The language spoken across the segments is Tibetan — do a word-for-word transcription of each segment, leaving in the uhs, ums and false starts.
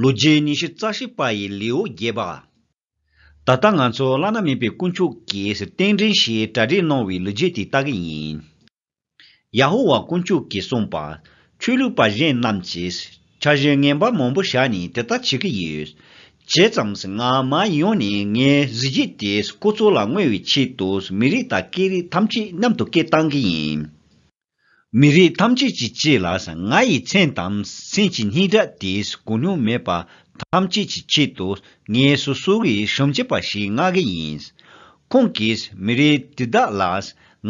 ལོ་རྒྱུས་ཉི་ཤུ་རྩ་བཞི་པ་ཡི་ལེའུ་བརྒྱད་པ། ད་ལྟ་ང་ཚོ་བླ་ན་མེད་པའི་དཀོན་མཆོག་གིས་རྟེན་འབྲེལ་ཞེས་གྲ་སྒྲིག་གནང་བའི་ལོ་རྒྱུས་དེ་ལྟ་གི་ཡིན། ཡ་ཧོ་ཝཱ་དཀོན་མཆོག་གིས་གསུངས་པ། ཆོས་ལུགས་པ་གཞན་རྣམས་ཀྱིས་འཆར་གཞི་ངན་པ་མང་པོ་བཞག་ནས་དེ་ལྟར་བྱེད་ཀྱི་ཡོད། བྱས་ཙང་ང་མར་ཡོང་ནས་ངའི་གཟི་བརྗིད་དེ་ཁོ་ཚོ་ལ་མངོན་པའི་ཆེད་དུ་མི་རིགས་དང་སྐད་རིགས་ཐམས་ཅད་མཉམ་དུ་སྐད་བཏང་གི་ཡིན། མི་རིགས་ཐམས་ཅད་ཀྱི་ཆེད་ལ་ང་ཡི་མཚན་དང་མཚན་གྱི་སྙན་གྲགས་དེ་གོ་མྱོང་མེད་པ་ཐམས་ཅད་ཀྱི་ཆེད་དུ་ངས་སོ་སོ་གི་ཞབས་འདེགས་པ་ཞིག་མངག་གི་ཡིན། ཁོང་གིས་མི་རིགས་དེ་དག་ལ་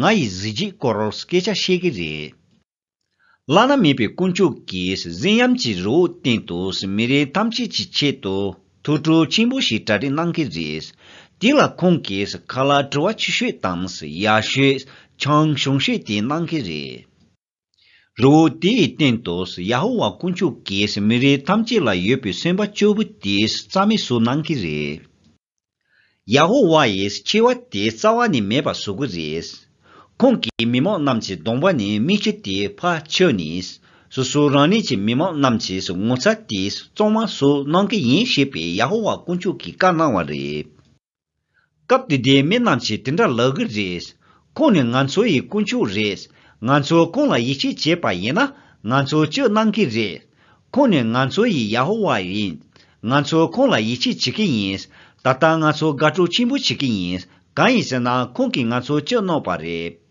ང་ཡི་གཟི་བརྗིད་སྐོར་སྐད་ཆ་བཤད་ཀྱི་རེད། བླ་ན་མེད་པའི་དཀོན་མཆོག་གིས་གཟི་ཉམས་ཀྱི་རི་བོ་སྟེང་དུ་མི་རིགས་ཐམས་ཅད་ཀྱི་ཆེད་དུ་ཐུགས་སྤྲོ་ཆེན་པོ་ཞིག་གྲ་སྒྲིག་གནང་གི་རེད། དེ་ལ་ཁོང་གིས་ཁ་ལག་བྲོ་བ་ཆེ་ཤོས་དང་ཡག་ཤོས་ཆང་ཆུང་ཤོས་དེ་གནང་གི་རེད། རི་བོ་དེའི་སྟེང་དུ་ཡ་ཧོ་ཝཱ་དཀོན་མཆོག་གིས་མི་རིགས་ཐམས་ཅད་ལ་ཡོད་པའི་སེམས་པ་སྐྱོ་པོ་དེ་རྩ་མེད་བཟོ་གནང་གི་རེད། ཡ་ཧོ་ཝཱ་ཡིས་ཆེ་བ་དེ་རྩ་བ་ནས་མེད་པ་བཟོ་གི་རེད། ཁོང་གིས་མི་མང་རྣམས་ཀྱི་གདོང་པ་ནས་མིག་ཆུ་དེ་ཕར་ཕྱིས་ནས། སོ་སོ་རང་ཉིད་ཀྱི་མི་མང་རྣམས་ཀྱི་ངོ་ཚ་དེ་གཙང་མ་བཟོ་གནང་གི་ཡིན་ཞེས་པའི་ཡ་ཧོ་ཝཱ་དཀོན་མཆོག་གིས་བཀའ་གནང་བ་རེད། སྐབས་དེ་དུས་མི་རྣམས་ཀྱིས་དེ་འདྲ་ལབ་ཀྱི་རེད། ཁོང་ནི་ང་ཚོ་ཡི་དཀོན་མཆོག་རེད། ང་ཚོ་ཁོང་ལ་ཡིད་ཆེས་བྱས་པ་ཡིན་ན་ང་ཚོ་སྐྱོབ་གནང་གི་རེད། ཁོང་ནི་ང་ཚོ་ཡི་ཡ་ཧོ་ཝཱ་ཡིན། ང་ཚོ་ཁོང་ལ་ཡིད་ཆེས་བྱེད་ཀྱི་ཡིན། ད་ལྟ་ང་ཚོ་དགའ་སྤྲོ་ཆེན་པོ་བྱེད་ཀྱི་ཡིན། གང་ཡིན་ཟེར་ན་ཁོང་གིས་ང་ཚོ་སྐྱོབ་གནང་བ་རེད།